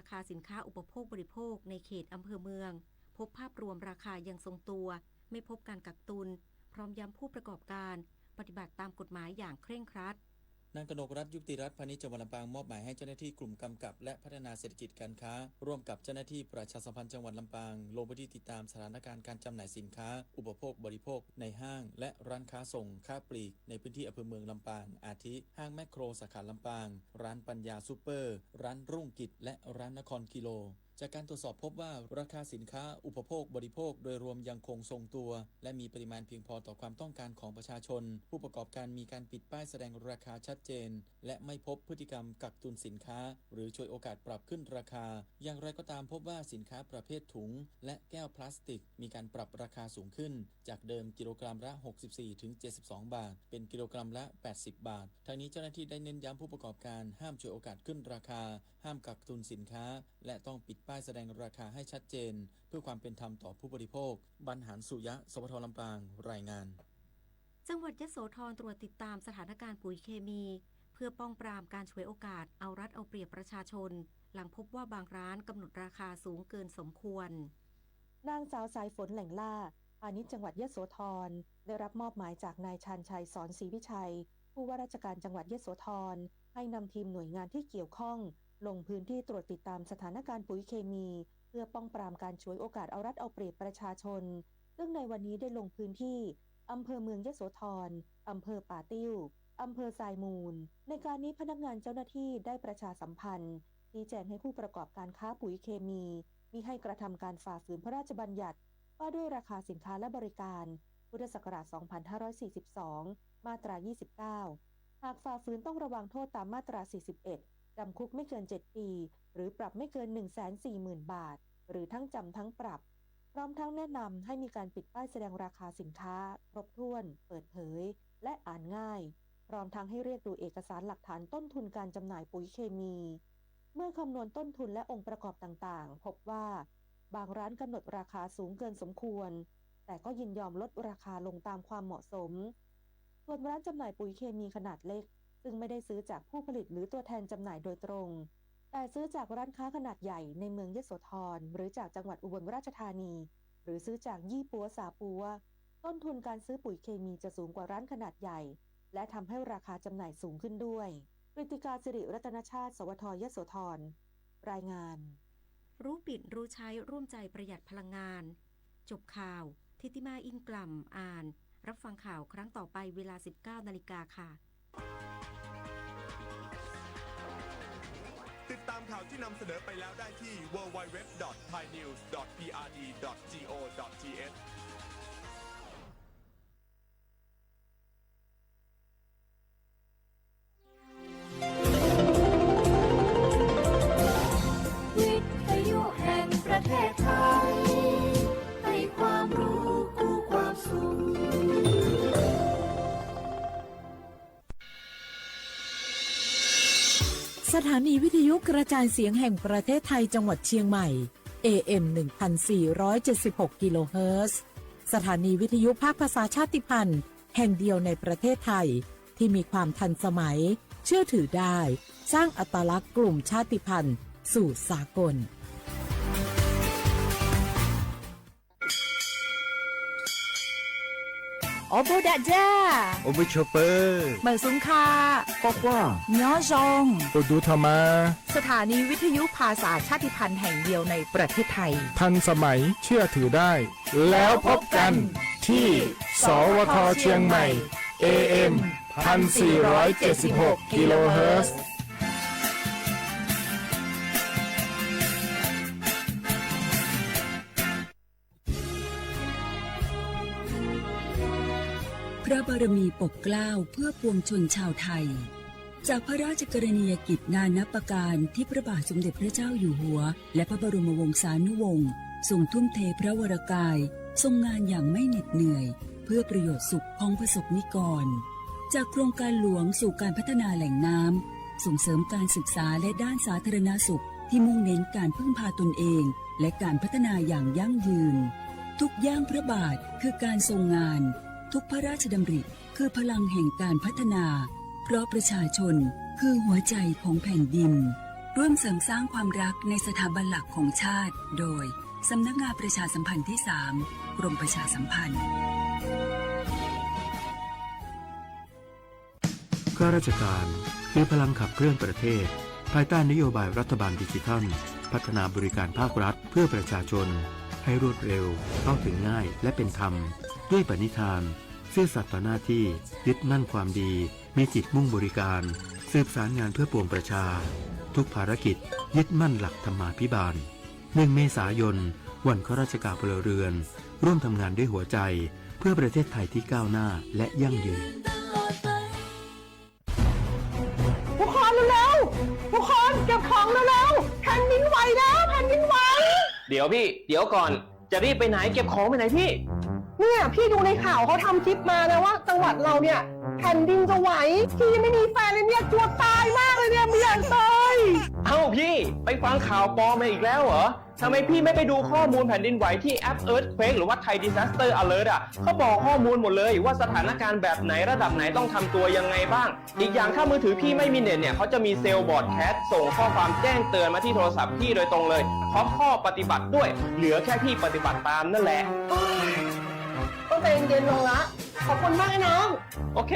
คาสินค้าอุปโภคบริโภคในเขตอำเภอเมือง พบภาพรวมราคายังทรงตัว ไม่พบการกักตุน พร้อมย้ำผู้ประกอบการ ปฏิบัติตามกฎหมายอย่างเคร่งครัด นางกนกรัตน์ ยุติรัตน์พาณิชย์ จังหวัดลำปางมอบหมายให้เจ้าหน้าที่กลุ่มกำกับและพัฒนาเศรษฐกิจการค้า ร่วมกับเจ้าหน้าที่ประชาสัมพันธ์จังหวัดลำปาง ลงพื้นที่ติดตามสถานการณ์การจำหน่ายสินค้าอุปโภคบริโภคในห้างและร้านค้าส่งค้าปลีกในพื้นที่อำเภอเมืองลำปาง อาทิ ห้างแมคโครสาขาลำปาง ร้านปัญญาซูเปอร์ ร้านรุ่งกิจ และร้านนครกิโล จากการตรวจสอบพบว่าราคาสินค้าอุปโภคบริโภคโดยรวมยังคงทรงตัว และมีปริมาณเพียงพอต่อความต้องการของประชาชน ผู้ประกอบการมีการปิดป้ายแสดงราคาชัดเจน และไม่พบพฤติกรรมกักตุนสินค้า หรือฉวยโอกาสปรับขึ้นราคา อย่างไรก็ตามพบว่าสินค้าประเภทถุง และแก้วพลาสติก มีการปรับราคาสูงขึ้น จากเดิมกิโลกรัมละ หกสิบสี่ถึงเจ็ดสิบสองบาท เป็นกิโลกรัมละ แปดสิบบาท ทั้งนี้เจ้าหน้าที่ได้เน้นย้ำผู้ประกอบการห้ามฉวยโอกาสขึ้นราคา ห้ามกักตุนสินค้า และต้องปิดป้ายแสดงราคาให้ชัดเจน เพื่อความเป็นธรรมต่อผู้บริโภค บรรหารสุยะ สวท ลำปาง รายงาน จังหวัดยโสธรตรวจติดตามสถานการณ์ปุ๋ยเคมี เพื่อป้องปรามการฉวยโอกาสเอารัดเอาเปรียบประชาชน หลังพบว่าบางร้านกำหนดราคาสูงเกินสมควร นางสาวสายฝน แหล่งล่า พาณิชย์จังหวัดยโสธร ได้รับมอบหมายจากนายชาญชัย สอนศรีวิชัย ผู้ว่าราชการจังหวัดยโสธร ให้นำทีมหน่วยงานที่เกี่ยวข้อง ลงพื้นที่ตรวจติดตามสถานการณ์ปุ๋ยเคมี เพื่อป้องปรามการฉวยโอกาสเอารัดเอาเปรียบประชาชน ซึ่งในวันนี้ได้ลงพื้นที่ อำเภอเมืองยโสธร อำเภอป่าติ้ว อำเภอทรายมูล ในการนี้พนักงานเจ้าหน้าที่ได้ประชาสัมพันธ์ ชี้แจงให้ผู้ประกอบการค้าปุ๋ยเคมี มิให้กระทำการฝ่าฝืนพระราชบัญญัติว่าด้วยราคาสินค้าและบริการ พุทธศักราช สองพันห้าร้อยสี่สิบสอง มาตรา ยี่สิบเก้า หากฝ่าฝืนต้องระวังโทษตามมาตรา สี่สิบเอ็ด จำคุกไม่เกิน เจ็ด ปี หรือปรับไม่เกิน หนึ่งแสนสี่หมื่น บาท หรือทั้งจำทั้งปรับ พร้อมทั้งแนะนำให้มีการปิดป้ายแสดงราคาสินค้า ครบถ้วน เปิดเผย และอ่านง่าย พร้อมทั้งให้เรียกดูเอกสารหลักฐานต้นทุนการจำหน่ายปุ๋ยเคมี เมื่อคำนวณต้นทุนและองค์ประกอบต่างๆ พบว่า บางร้านกำหนดราคาสูงเกินสมควร แต่ก็ยินยอมลดราคาลงตามความเหมาะสม ส่วนร้านจำหน่ายปุ๋ยเคมีขนาดเล็ก ซึ่งไม่ได้ซื้อจากผู้ผลิตหรือตัวแทนจำหน่ายโดยตรง แต่ซื้อจากร้านค้าขนาดใหญ่ในเมืองยโสธร หรือจากจังหวัดอุบลราชธานี หรือซื้อจากยี่ปั๊วซาปั๊ว ต้นทุนการซื้อปุ๋ยเคมีจะสูงกว่าร้านขนาดใหญ่ และทำให้ราคาจำหน่ายสูงขึ้นด้วย กฤติกา สิริรัตนชาติ สวท ยโสธร รายงาน รู้ปิดรู้ใช้ร่วมใจประหยัดพลังงาน จบข่าว ทิติมา อินกล่ำ อ่าน รับฟังข่าวครั้งต่อไปเวลา สิบเก้านาฬิกาค่ะ ติดตามข่าวที่นำเสนอไปแล้วได้ที่ ดับเบิลยู ดับเบิลยู ดับเบิลยู ดอท ไทยนิวส์ ดอท พีอาร์ดี ดอท จี โอ ดอท ที เอช วิทยุแห่งประเทศไทย ให้ความรู้คู่ความสุข สถานีวิทยุกระจายเสียงแห่งประเทศไทยจังหวัดเชียงใหม่ เอ เอ็ม หนึ่งพันสี่ร้อยเจ็ดสิบหก กิโลเฮิรตซ์ สถานีวิทยุภาคภาษาชาติพันธุ์แห่งเดียวในประเทศไทย ที่มีความทันสมัย เชื่อถือได้ สร้างอัตลักษณ์กลุ่มชาติพันธุ์สู่สากล Ua npuj dam ja, ua npuj tshua pw, mawm xub kha, quaj quaj, nyob zoo, ua ntuj tho mas. สถานีวิทยุภาษาชาติพันธุ์แห่งเดียวในประเทศไทย ทันสมัย เชื่อถือได้ แล้วพบกันที่ สวท เชียงใหม่ เอ เอ็ม พันสี่ร้อยเจ็ดสิบหก กิโลเฮิรตซ์ พระบารมีปกเกล้าเพื่อปวงชนชาวไทย จากพระราชกรณียกิจนานับประการที่พระบาทสมเด็จพระเจ้าอยู่หัว และพระบรมวงศานุวงศ์ ทรงทุ่มเทพระวรกาย ทรงงานอย่างไม่เหน็ดเหนื่อย เพื่อประโยชน์สุขของประสบนิกร จากโครงการหลวงสู่การพัฒนาแหล่งน้ำ ส่งเสริมการศึกษาและด้านสาธารณสุข ที่มุ่งเน้นการพึ่งพาตนเอง และการพัฒนาอย่างยั่งยืน ทุกย่างพระบาทคือการทรงงาน ทุกพระราชดำริคือพลังแห่งการพัฒนา เพราะประชาชนคือหัวใจของแผ่นดิน ร่วมเสริมสร้างความรักในสถาบันหลักของชาติ โดย สำนักงานประชาสัมพันธ์ที่สาม กรมประชาสัมพันธ์ ข้าราชการคือพลังขับเคลื่อนประเทศ ภายใต้นโยบายรัฐบาลดิจิทัล พัฒนาบริการภาครัฐเพื่อประชาชน ให้รวดเร็ว เข้าถึงง่าย และเป็นธรรม ด้วยปณิธาน ซื่อสัตย์ต่อหน้าที่ ยึดมั่นความดี มีจิตมุ่งบริการ สืบสารงานเพื่อปวงประชา ทุกภารกิจ ยึดมั่นหลักธรรมาภิบาล หนึ่งเมษายน วันข้าราชการพลเรือน ร่วมทำงานด้วยหัวใจ เพื่อประเทศไทยที่ก้าวหน้าและยั่งยืน ทุกคนเร็วๆ ทุกคนเก็บของเร็วๆ แผ่นดินไหวแล้ว แผ่นดินไหว เดี๋ยวพี่ เดี๋ยวก่อน จะรีบไปไหน เก็บของไปไหนพี่ เนี่ยพี่ดูในข่าวเขาทำคลิปมานะว่าจังหวัดเราเนี่ยแผ่นดินจะไหว พี่ยังไม่มีแฟนเลยเนี่ยกลัวตายมากเลยเนี่ยไม่อยากตาย เอ้าพี่ ไปฟังข่าวปลอมมาอีกแล้วเหรอ ทำไมพี่ไม่ไปดูข้อมูลแผ่นดินไหวที่แอป Earthquake หรือว่า Thai Disaster Alert อ่ะ เขาบอกข้อมูลหมดเลยว่าสถานการณ์แบบไหนระดับไหนต้องทำตัวยังไงบ้าง อีกอย่างถ้ามือถือพี่ไม่มีเน็ตเนี่ย เขาจะมีเซลล์ broadcast ส่งข้อความแจ้งเตือนมาที่โทรศัพท์พี่โดยตรงเลย พร้อมข้อปฏิบัติด้วย เหลือแค่พี่ปฏิบัติตามนั่นแหละ ต้องใจเย็นๆ ลงละ ขอบคุณมากนะน้อง โอเค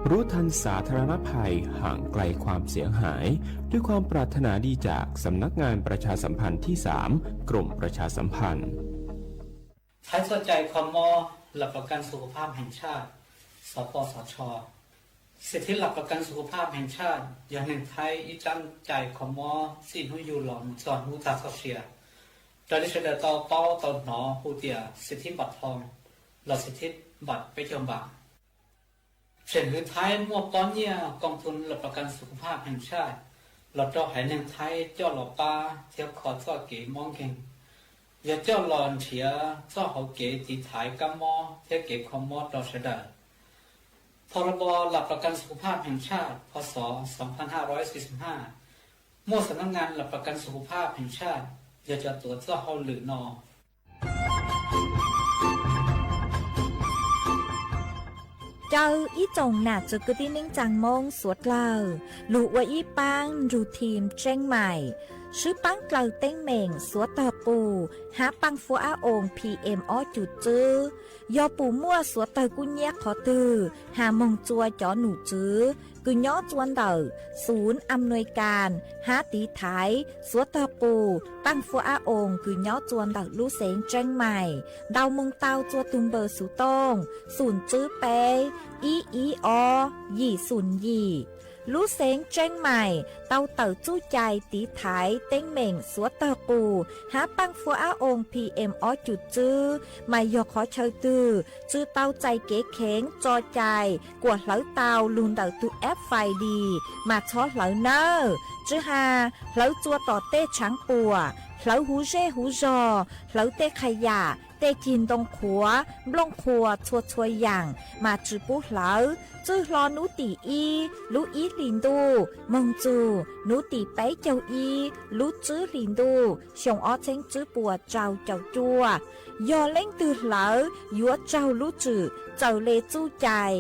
รู้ทันสาธารณภัย ห่างไกลความเสียหาย ด้วยความปรารถนาดีจากสำนักงานประชาสัมพันธ์ที่สาม กรมประชาสัมพันธ์ Thaiv txoj cai kho mob หลักประกันสุขภาพแห่งชาติ สปสช สิทธิหลักประกันสุขภาพแห่งชาติ yog neeg Thaib ib tsab cai kho mob txij hnub yug los mus txog hnub tag txoj sia. Raws li sawv daws tau paub tau hnov hu tias สิทธิบัตรทอง los สิทธิบัตร peb caug npam. Tseem hwv Thaib muaj pob nyiaj กองทุนหลักประกันสุขภาพแห่งชาติ los rau haiv neeg Thaib coj los pab thiab kho txoj kev mob nkeeg, yog coj los nrhiav txoj hauv kev tiv thaiv kab mob thiab kev kho mob rau sawv daws. พรบหลักประกันสุขภาพแห่งชาติ พ.ศ. สองพันห้าร้อยสี่สิบห้า muaj สำนักงานหลักประกันสุขภาพแห่งชาติ yog cov tuav txoj hauj lwm no. Caw ib tsoom nam txwv kwv tij neej tsaa Moob suav dlawg lug ua ib paab nrug team Tseeb Maim, swb paab dlawg teeb meem suav tawg qus hab paaj fuab ab oos PM ob cum txwb. Yog pum muaj suav tawg kub nyiab qhov twg has moog txua cov num tswv kws nyob txua ntawm xum am nuis kas hab tiv thaiv suav tawg qus paaj fuab ab oos kws nyob txua ntawm lub xeev Tseeb Maim ntau moog tau txua tug npawb xuv tooj xum tswb peb ib ib ob yim xum yim. Lub xeev Tseeb Maim tau tawm txuj cai tiv thaiv teeb meem suav tawg qus hab paaj fuab ab oos PM ob cum txwb, mas yog qhov chaw twg tsi tau txais kev kheev tso cai kuas hlawv tau lug ntawm tug app Find Dis mas txhob hlawv nawb. Tsi has hlawv txua tom tej tshaav puam, hlawv huv zej huv zog, hlawv tej qha yam, tej cig ntoo qhuav, nplooj qhuas txhua txhua yaam mas tsi pub hlawv. Txwj hlo nub tim ib lub ib hlis ntuj moog txug nub tim peb caug ib lub tswb hlis ntuj xyoo ob txheeb tswb puas rau caum cuaj. Yog leej twg hlawv yuav raug lub tswm txawm le txuj cai.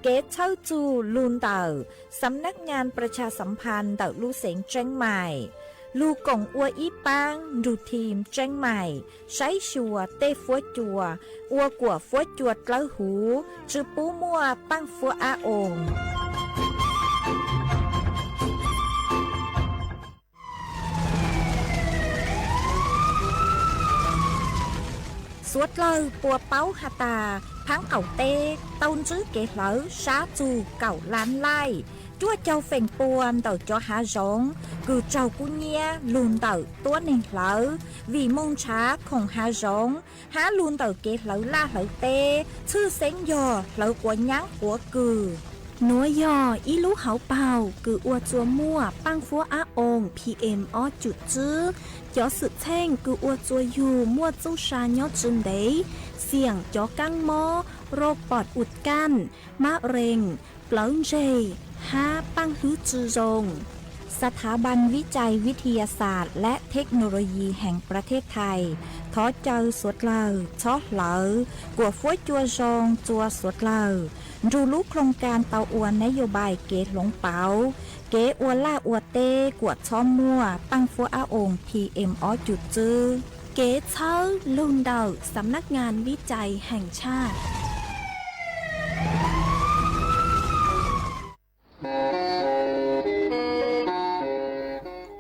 Kev txhawb txug lug ntawm Xab Nab Nyaas Pras Tshas Xas Phas ntawm lub xeev Tseeb Maim. Lug koom ua ib paab nrug team Tseeb Maim saib xyuas tej fuab cua ua kuas fuab cua dlawb huv, tsi pub muaj paaj fuab ab oos. Suav dlawg puas paub has tas, phaab qaum teb tau ntsib kev hlawv sab txug kaum lab laij, cuaj caug feem pua ntawm cov hav zoov kws raug kub nyiab lug ntawm tuab neeg hlawv vim moog nrhav khoom hav zoov hab lug ntawm kev hlawv laj hlawv teb, tshwj xeeb yog hlawv quav nyaab quav kws. Nuav yog ib lub hauv paug kws ua txua muaj paaj fuab ab oos PM ob cum tswb. Cov xwm txheej kws ua txua yug muaj txuj sa nyob tsi ntev, xiam cov kaab mob, rau pom ua kaaj, mab rees, plawv ntseg, hab paaj hlwb tsi zoo. สถาบันวิจัยวิทยาศาสตร์และเทคโนโลยีแห่งประเทศไทย thov caw suav dlawg txhob hlawv kuas fuab cua zoo txua suav dlawg nrug lub โครงการ tau ua นโยบาย kev hloov pauv, Kev ua laj ua teb kuam txhob muaj paj fuab ab oos P M ob cum txwb. Kev txhawb lug ntawm Xam Naj Ngas Vib Cai Heem Tshaj.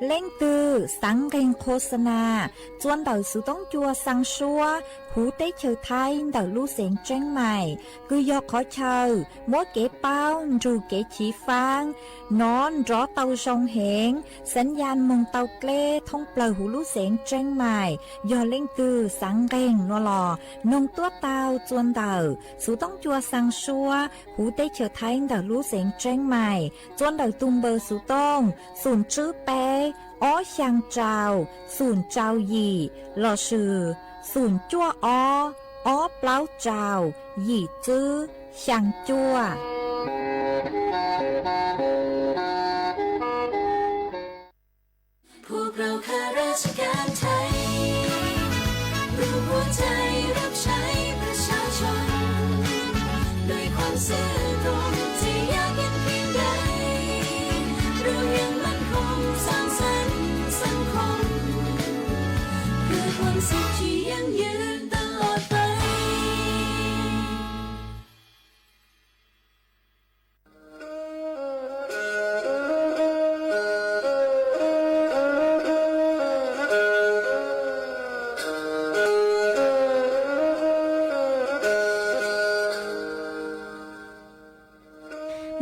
Leej twg xaav nqeeg khos xa nas, txua ntawm xuv toob cua xaa suab huv teb chaws Thaib ntawm lub xeev Tseeb Mais, kws yog qhov chaw muab kev paub nrug kev chiv faab nov nrov tau zoo heev, xaav ya moog tau dleb thoob plawg huv lub xeev Tseeb Mais. Yog leej twg xaav nqeeg nuav los noog tuab taug txua ntawm xuv toob cua xaa suab huv teb chaws Thaib ntawm lub xeev Tseeb Mais, txua ntawm tug npawb xuv tooj xoom tswb peb ob xyaa rau xoom rau yim lossis xoom cuaj ob ob plaub rau yim tswb xyaa cuaj.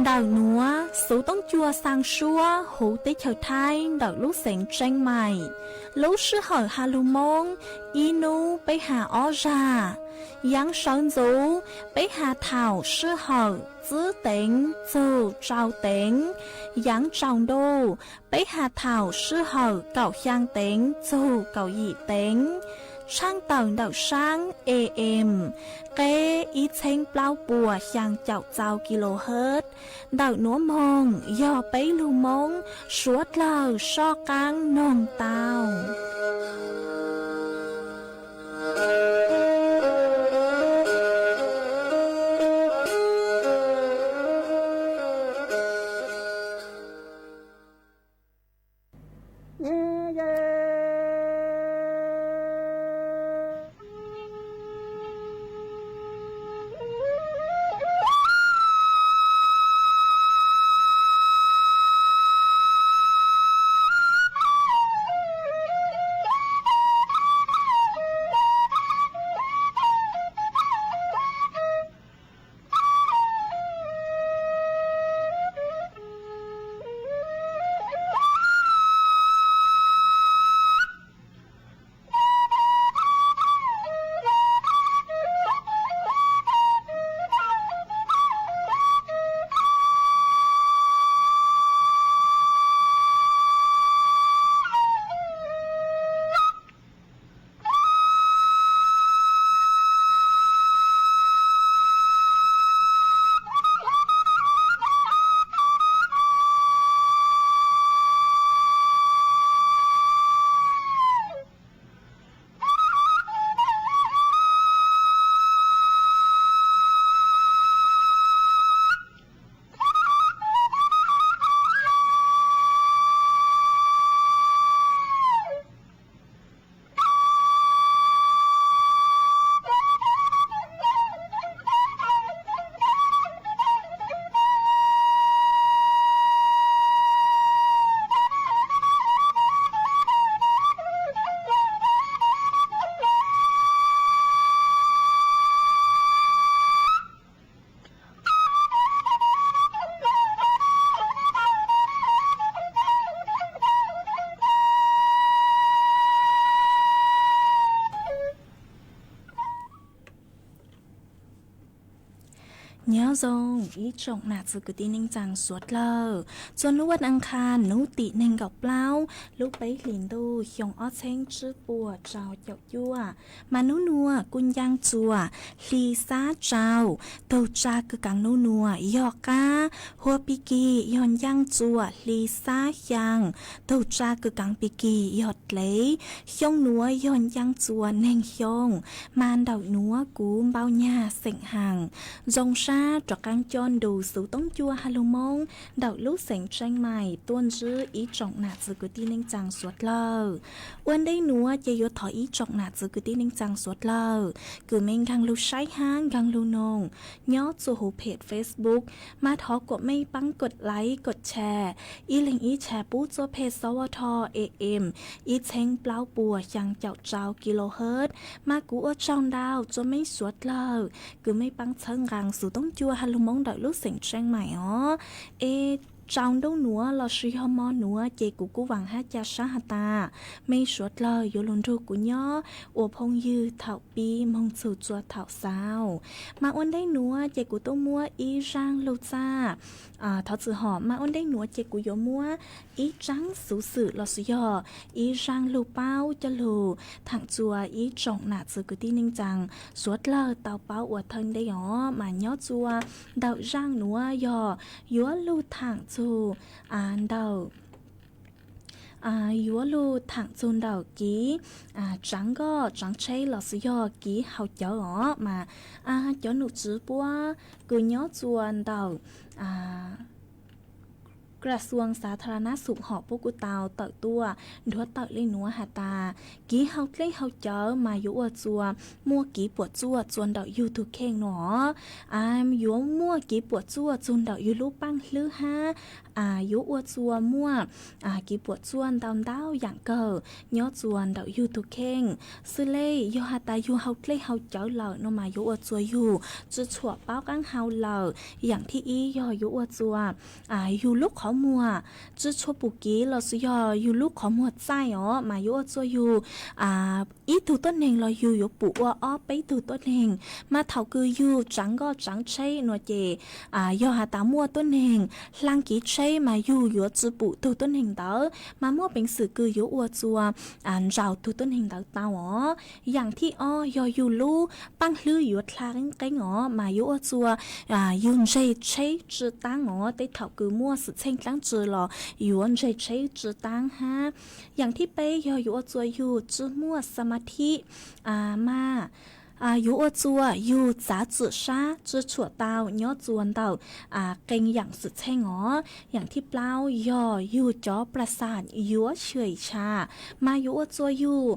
Ntawm nuav xuv toob cua xaa suab huv teb chaws Thaib ntawm lub xeev Tseeb Mais. Lub sij hawm has lug Moob, ib nub peb has ob zag. Yaav sawv ntxuv, peb has thaum sij hawm tsib teev txug rau teev. Yaav tsaus ntuj, peb has thaum sij hawm kaum xyaa teev txug kaum yim teev. Tshaaj tawm ntawm saab A M, qeb ib txheeb plaub puas xyaa caum txau kilohertz. Ntawm nuav moog yog peb lug Moob suav dlawg soj qaab noog tau. Nyob zoo ib tsoom nam txiv kwv tij neej tsaa suav dlawg, txuas hnub vas as khas hnub tim neeg nkaum plaub lub peb hlis ntuj xyoo ob txheeb tsib puas rau caum cuaj, mas hnub nuav kuj ncaaj txuas hli xab rau, tug tsa kws kaav hnub nuav yog qaab, hua pig kig yog ncaaj txuas hli xab xyaa, tug tsa kws kaav pig kig yog dlev, xyoo nuav yog ncaaj txuas neeg xyoo, mas ntawm nuav kuv npau nyag xeem haas zoo sab rov qab coj ntu xuv toob cua ha lug Moob ntawm lub xeev Tseeb Mais tuaj ntsib ib tsoom nam txiv kwv tij neej tsaa suav dlawg. Ua ntej nuav ces yuav thov ib tsoom nam txiv kwv tij neej tsaa suav dlawg kws mej nkaag lug saib hab nkaag lug noog nyob txuj huv phem Facebook, mas thov kuas mej paab kod like kod share, ib leeg ib share pub txuj peg xov ua tho am ib txheeb plaub puas xyaa caum rau kilohertz. Mas kuv ua tsaug ntau rua mej suav dlawg kws mej paab txhawb nqaa xuv toob cua ha lug Moob ntawm lub xeev Tseeb Mais os. Es tsaus ntuj nuav lossis yog mo nuav ces kuv kuj vaam hab ca sab has tas mej suav dlawg yuav lug nrug kuv nyob ua phooj ywg thaum pib moog txug rua thaum xaus. Mas ua ntej nuav ces kuv tuaj muab ib zaaj lug txaj, thov txim hom, mas ua ntej nuav ces kuv yuav muab ib tsaab xuv xwm lossis yog ib zaaj lug paub coj lug thaam rua ib tsoom nam txiv kwv tij neej tsaa suav dlawg tau paub ua thawj ntej os. Mas nyob rua ntawm zaaj nuav yog yuav lug thaam txug ntawm yuav lug thaam txug ntawm kiv tsaav nkoj tsaav tsheb lossis yog kiv haus cawv os. Mas cov num tswv puab kws nyob rua ntawm กระทรวงสาธารณสุข hom puab kuj tau tawm tuaj nrhuav tawm le nuav has tas kiv haus dlej haus cawv mas yuav ua rua muaj kiv puam tsuaj rua ntawm yug tug kheej nuav. Yuav muaj kiv puam tsuaj txug ntawm yug lub paaj hlwb hab yuav ua rua muaj kiv puam tsuaj ntau ntau yaam kawg nyob rua ntawm yug tug kheej. Xws le yog has tas yug haus dlej haus cawv lawm no mas yuav ua rua yug tsi tshuam paub qaab hau lawm. Yaam thib ib yog yuav ua rua yug lub qhov muag tsi tshua pum kiv lossis yog yug lub qhov muag txaij os mas yuav ua rua yug ib tug tuab neeg los yug yuav pum ua ob peb tug tuab neeg. Mas thaum kws yug tsaav nkoj tsaav tsheb no ces yog has tas muaj tuab neeg hlaang kiv tsheb mas yug yuav tsi pum tug tuab neeg ntawd mas muaj peev xwm kws yuav ua rua ntsaus tug tuab neeg ntawd tau os. Yaam thib ob yog yug lub paaj hlwb yuav dlha qeeb qeeb os mas yuav ua rua yug ntseg tsheb tsi taab os. Tej thaum kws muaj xwm txheej dlaab tsi los yuav ntseg tsheb tsi taab hab. Yaam thib peb yog yuav ua rua yug tsi muaj xa ma thib mas yuav ua rua yug txav txim sab tsi tshuam tau nyob rua ntawm qee yaam xwm txheej os. Yaam thib plaub yog yug cov plas xas yuav xyuam xya mas yuav ua rua yug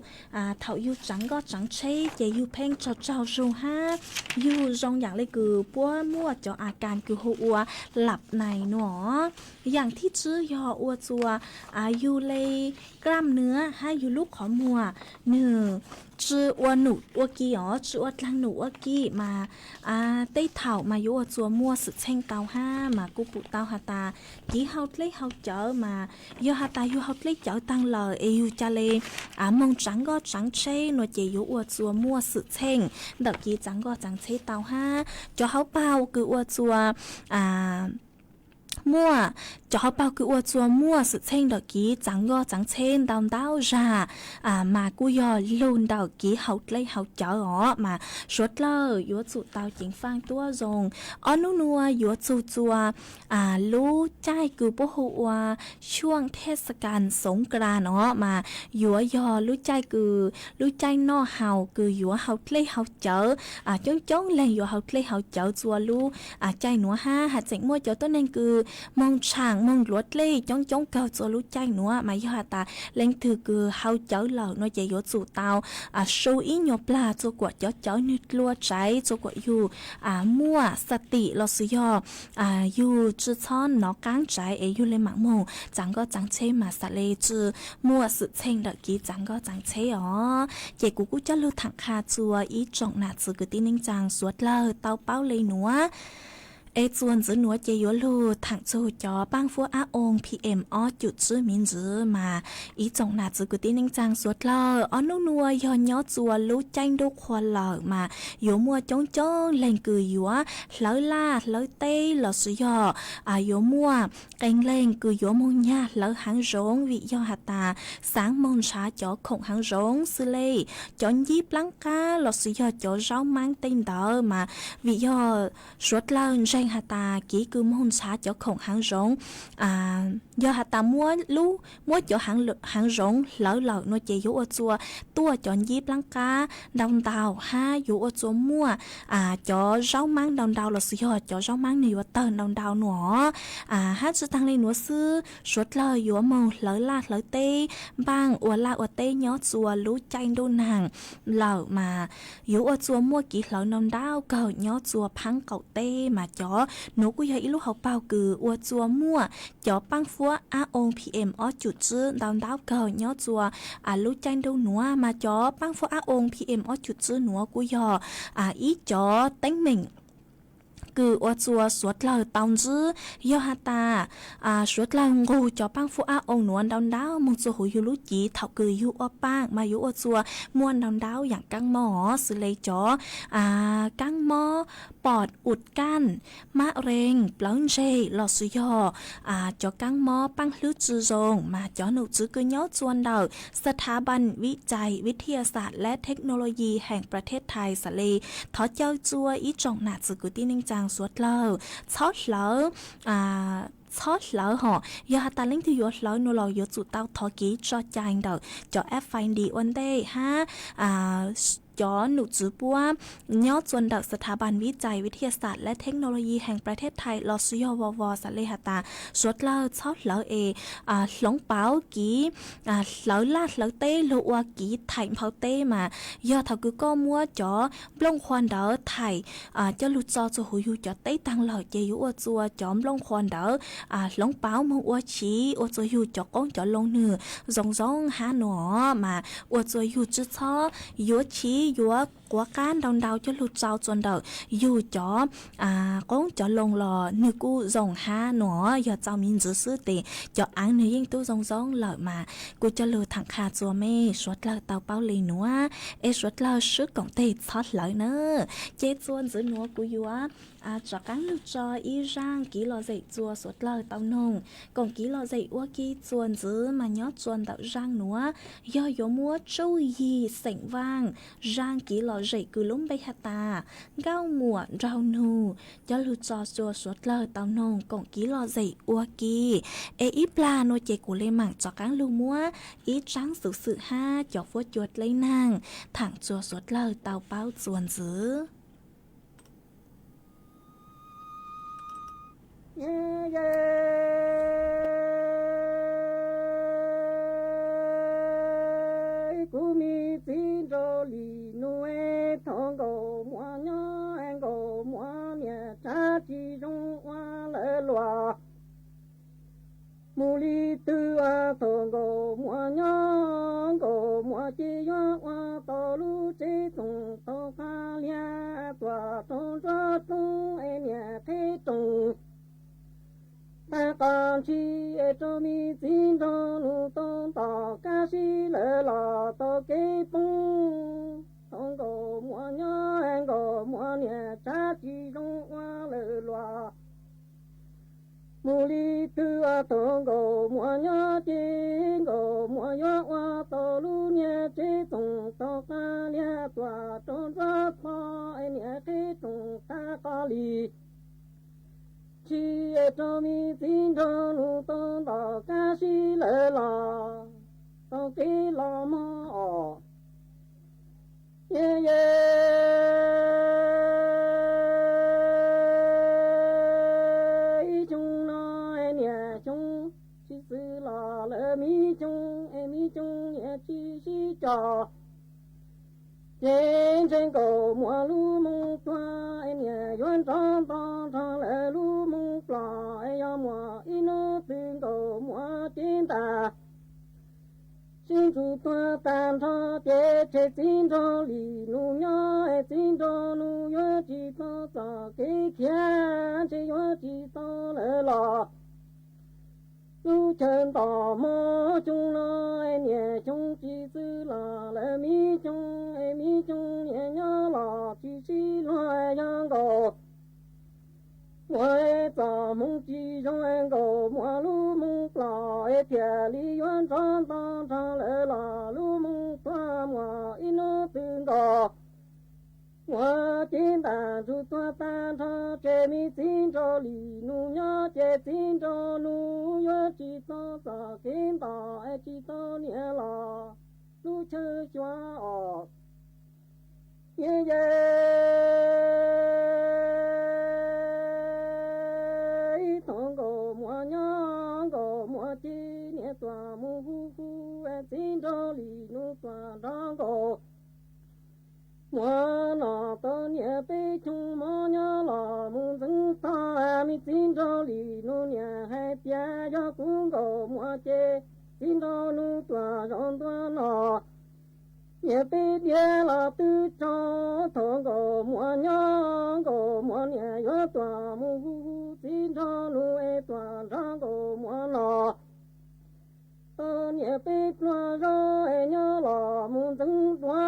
thaum yug tsaav nkoj tsaav tsheb ces yug pheej tsaug tsaug zug hab yug zoo yaam le kws puab muaj cov a kas kws hu ua lab nais nuav. Yaam thib tsib yog ua rua yug le klam nuav hab yug lub qhov muag nwg tsi ua num ua ki os, tsi ua dlaag num ua ki mas tej thaum mas yuav ua rua muaj xwm txheej tau hab mas kuj pum tau has tas kiv haus dlej haus cawv mas yog has tas yug haus dlej cawv taag lawm es yug ca le moog tsaav nkoj tsaav tsheb no ces yuav ua rua muaj xwm txheej ntawm kiv tsaav nkoj tsaav tsheb tau hab. Cov hauv paug kws ua rua muaj, cov hauv paug kws ua rua muaj xwm txheej ntawm kiv tsaav nkoj tsaav tsheb ntau ntau zag mas kuj yog lug ntawm kiv haus dlej haus cawv os mas suav dlawg yuav tsum tau ceev faaj tuab zoo. Ob nub nuav yuav txug rua lub caij kws puab hu ua ช่วงเทศกาลสงกรานต์ no mas yuav yog lub caij kws lub caij noj haus kws yuav haus dlej haus cawv, coob coob leeg yuav haus dlej haus cawv rua lub caij nuav hab. Has tseem muaj cov tuab neeg kws moog tshaam moog nluav dlej coob coob kawg rua lub caij nuav mas yog has tas leej twg kws haus cawv lawm no ces yuav tsum tau su ib nyuas plag rua kuas cov cawv nwg dlua tsaiv rua kuas yug muaj xa tim lossis yog yug tsi txhob nov qaab tsaiv es yug le maam moog tsaav nkoj tsaav tsheb mas xam le tsi muaj xwm txheej ntawm kiv tsaav nkoj tsaav tsheb os. Ces kuv kuj coj lug thaam qha rua ib tsoom nam txiv kwv tij neej tsaa suav dlawg tau paub le nuav. Es txuas ntxiv nuav ces yuav lug thaam txug cov paaj fuab ab oo PM ob cum tsib miv ntxiv mas ib tsoom nam txiv kwv tij neej tsaa suav dlawg, ob nub nuav yog nyob rua lub caij ntuj qhua lawm mas yuav muaj coob coob leeg kws yuav hlawv laj hlawv teb lossis yog yuav muaj qee leeg kws yuav moog nyag hlawv haav zoov vim yog has tas xaav moog nrhav cov khoom haav zoov xws le cov ncib plaab qab lossis yog cov zaub maab tej ntawd mas vim yog suav dlawg ntseeg has tas kiv kws moog ntshav cov khoom haav zoov. Yog has tas muab lub, muab cov haav zoov hlawv lawm no ces yuav ua txua tuaj cov ncib plaab qaab ntau ntau hab yuav ua txua muaj cov zaub maab ntau ntau los sis yog cov zaub maab nwg yuav tawg ntau ntau nuav. Hab tsi taag le nuav xwb, suav dlawg yuav moog hlawv laj hlawv teb, npaaj ua laj ua teb nyob txua lub caij ntuj naag lawm mas yuav ua txua muaj kiv hlawv ntau ntau kawg nyob txua phaab qaum teb mas cov nuav kuj yog ib lub hauv paug kws ua txua muaj cov paab fuab ab oo P M ob cum tsib ntau ntau kawg nyob txua lub caij ntuj nuav mas cov paab fuab ab oo P M ob cum tsib nuav kuj yog ib cov teeb meem kws ua txua suav dlawg tau ntsib. Yog has tas suav dlawg nqug cov paab fuab ab oo nuav ntau ntau moog txua huv yug lub civ thaum kws yug ua paaj mas yuav ua txua muaj ntau ntau yaam kaab mob xws le cov kaab mob pom ua kaaj, mab reeg, plawv ntseg los sis yog cov kaab mob paab hlwb tsi zoo mas cov nom tswv kws nyob txua ntawm สถาบันวิจัยวิทยาศาสตร์ และเทคโนโลยีแห่งประเทศไทย xav le thov caw txua ib tsoom nam txiv kwv tij neej tsaa suav dlawg txhob hlawv, txhob hlawv hom. Yog has tas leej twg yuav hlawv no los yuav tsum tau thov kiv tso cai ntawm cov F I D ua ntej hab cov nom tswv puab nyob txua ntawm สถาบันวิจัยวิทยาศาสตร์ และเทคโนโลยีแห่งประเทศไทย los sis yog vos vos xav le has tas suav dlawg txhob hlawv es hloov pauv kiv hlawv laj hlawv teb lug ua kiv thaim nphau teb mas yog thaum kws koj muab cov nplooj qhuav ntawd thaim coj lug tso txua huv yug cov teb taag lawm ces yuav ua txua cov nplooj qhuav ntawd hloov pauv moog ua chiv ua txua yug cov qoob cov loo nwg zoo zoo hab nuav mas ua txua yug tsi txhob yuav chiv yuav quav qab ntau ntau coj lug tsau txua ntawm yug cov qoob cov loo los nwg kuj zoo hab nuav. Yog txaus miv ntsis xwb tes cov aav nwg yeej tub zoo zoo lawm mas kuj coj lug thaam qha txua mej suav dlawg tau paub le nuav es suav dlawg swb koom teg txhob hlawv na. Ces txua ntxiv nuav kuv yuav rov qaab lug tso ib zaaj kiv lom zem txua suav dlawg tau noog koom kiv lom zem ua ke txua ntxiv mas nyob txua ntawm zaaj nuav yog yuav muab tsuj yig xeem vaaj zaaj kiv lom zem kws lub npe has tas nkauj muam nraug nug coj lug tso txua suav dlawg tau noog koom kiv lom zem ua ke. Es ib plag nuav ces kuv le maam rov qaab lug muab ib tsaab xuv xwm hab cov fuab cua dleb naag thaam txua suav dlawg tau paub txua ntxiv. Kuv me txiv nraug Lis Nus, thaum nkaus muam nyob nkaus muam niam tshav tsis zoo ua lawv luag. Mus li twg thaum nkaus muam nyob nkaus muam ces yuav ua tau lub tsev txoos tau qab liag tuam rau nruab roob es niam qheb roos. Tag qos ntshis es rau me txiv nraug Nus tau ntom kab sib lawv los tau kev poob. Thaum nkaus muam nyob nkaus muam niam tshav tsis zoo ua lawv luag. Mus li twg thaum nkaus muam nyob ces nkaus muam yuav ua tau lub niag tsev txoos tau qab liag tuam rau nruab pog es niam qheb roos tag qos li. Ntshis es rau me txiv nraug Nus tau ntom kab sib lawv los tau kev los mog os. Ye ye, ib xyoo no niam xyoo tsis xwb los lawv me xyoo es me xyoo niam tsis sib cog. Ces ntshe nkaus muam lub moo tuag es niam yuav nrov nto nrog lawv lub moo plos es yog muam ib hnub twg nkaus muam cev ntas sib ntsuj tuag tag nrho ces tseg txiv nraug Lis Nus nyob es txiv nraug Nus yuav tsis tau txoj kev khiav, ntshe yuav tsis tau lawv los. Lub chaw ntom hmo xyoo no es niam xyoo tsis xwb los lawv me xyoo es me xyoo niam nyob los tsis sib luag yog nkaus muam txoj hmoo tsis zoo nkaus muam lub moo plos es thiaj li yuav nrov nto nrog lawv los lub moo tuag muam ib hnub twg nkaus Muam cev ntaj ntsug tuag tag nrho, ces me txiv nraug Lis Nus nyob ces txiv nraug Nus yuav tsis tau txoj kev nto, es tsis tau niam los lub chaw xyuas os. Niam yej, thaum Nkauj Muam nyob, Nkauj Muam ces niam tuaj mus hu hu, es txiv nraug Lis Nus tuaj nrog Nkauj Muam noj tau niam peb xyoo mov nyob los mus ntxeev tog, me txiv nraug Lis Nus niam hais tias yog kuv Nkauj Muam ces txiv nraug Nus tuaj zaum ntua no. Niam peb diav los twb tso, thaum Nkauj Muam nyob, Nkauj Muam niam yuav tuaj mus hu hu, txiv nraug Nus es tuaj nrog Nkauj Muam noj tau niam peb pluag zaub, es nyob los mus ntxeev dua,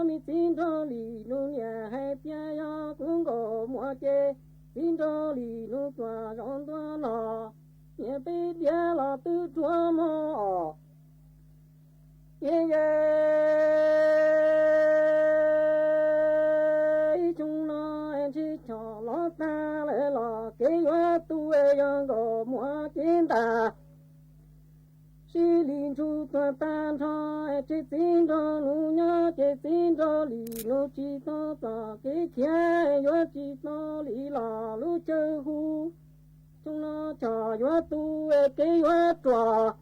me txiv nraug Lis Nus niam hais tias yog kuv Nkauj Muam ces txiv nraug Lis Nus tuaj zaum ntua no. Niam peb diav los twb ruam mog os. Niam yej, xyoo no ntshe choj los tag lawm los kev yuav tu, yog Nkauj Muam cev ntaj sib li ntsug tuag tag nrho, ces txiv nraug Nus nyob ces txiv nraug Lis Nus tsis tau txoj kev khiav, yuav tsis tau li los lub chaw hu. Xyoo no choj yuav tu, kev yuav ruam,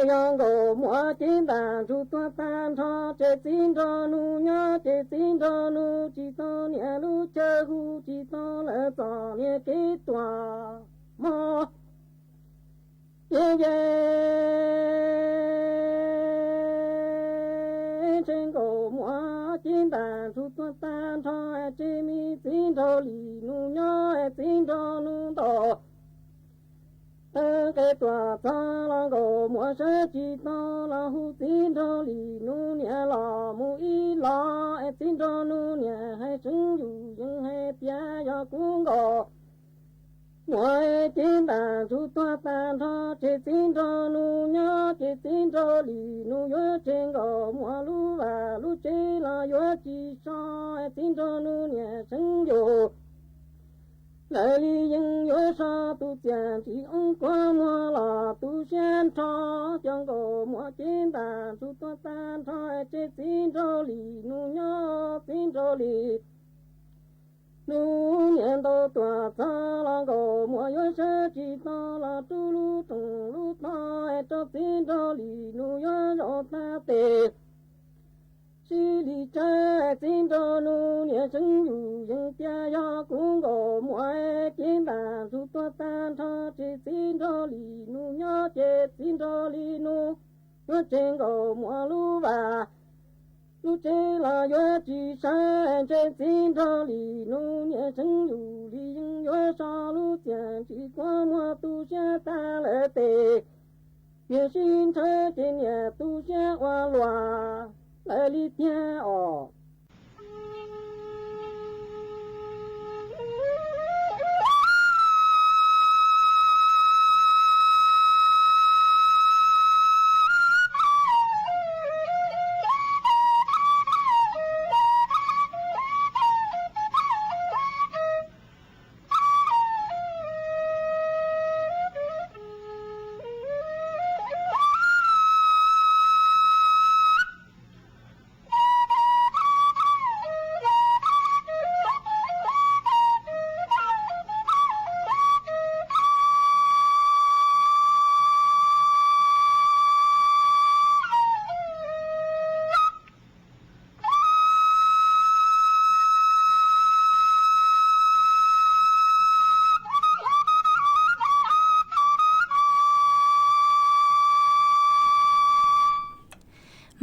yog Nkauj Muam cev ntaj ntsug tuag tag nrho, ces txiv nraug Nus nyob ces txiv nraug Nus tsis tau niam lub chaw hu, tsis tau lawv txoj niam kev tuag mog. Niam yej, ntshe Nkauj Muam cev ntaj ntsug tuag tag nrho, ces me txiv nraug Lis Nus nyob, txiv nraug Nus ntaus taw nqe tuaj txog los Nkauj Muam sawv tsis tau los hu txiv nraug Lis Nus niam los mus ib los, es txiv nraug Nus niam hais seev yus yees hais tias yog kuv Nkauj Muam cev ntaj ntsug tuag tag nrho, ces txiv nraug Nus nyob ces txiv nraug Lis Nus yuav tseg Nkauj Muam lub vaj lub tsev los yuav tsis so, txiv nraug Nus niam seev yus lawv li yees yuav so, tus txiaj ntsim oob kuab muag los tu siab nrho, cov Nkauj Muam cev ntaj ntsug tuag tag nrho, ces txiv nraug Lis Nus nyob, txiv nraug Lis Nus niam ntaus tuaj txog los Nkauj Muam yuav sawv tsis tau los rub lub rooj lub tog, rau txiv nraug Lis Nus yuav zaum tag tes sib li tsawv, txiv nraug Nus niam seev yus yees tias yog kuv Nkauj Muam cev ntaj ntsug tuag tag nrho, ces txiv nraug Lis Nus nyob ces txiv nraug Lis Nus yuav tseg Nkauj Muam lub vaj lub tsev los yuav tsis sawv, ntshe txiv nraug Lis Nus niam seev yus li yees yuav so, lub txiaj ntsim kuab muag tu siab tag lawm tes niam sib ntshaw ces niam tu siab ua luaj lawm li tiag os.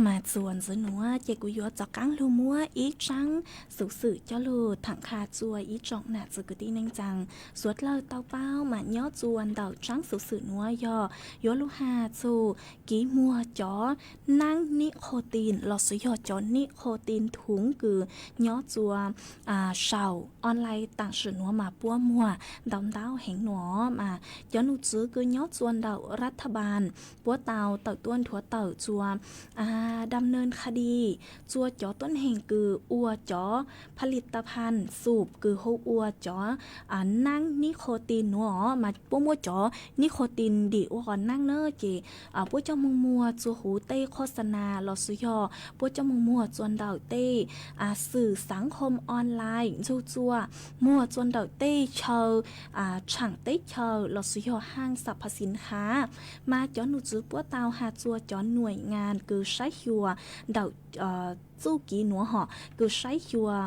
Mas txuas ntxiv nuav ces kuv yuav rov qaab lug muab ib tsaab xuv xwm coj lug tham qha rua ib tsoom nam txiv kwv tij neej tsaa suav dlawg tau paub. Mas nyob rua ntawm tsaab xuv xwm nuav yog yuav lug has txug kev muag cov naab nib qho tin los sis yog cov nib qho tin thuv kws nyob rua saum online taam sim nuav mas puab muag ntau ntau heev nuav. Mas cov num tswv kws nyob rua ntawm rat tha npaas puab tau tawm tuaj nthuav tawm rua ดำเนินคดี txua cov tuab neeg kws ua cov ผลิตภัณฑ์สูบ kws hu ua cov nab nicotine nuav os, mas puab muab cov nicotine dim ua qhov nab na ces puab coj moog muag txua huv tej โฆษณา los sis yog puab coj moog muag txua ntawm tej xwm xaav khom online ntsug txua muag txua ntawm tej chaw tshaam teb chaws los sis yog ห้างสรรพสินค้า. Mas cov nom tswv puab tau has txua cov หน่วยงาน kws saib xyuas ntawm txuj kiv nuav hom kws saib xyuas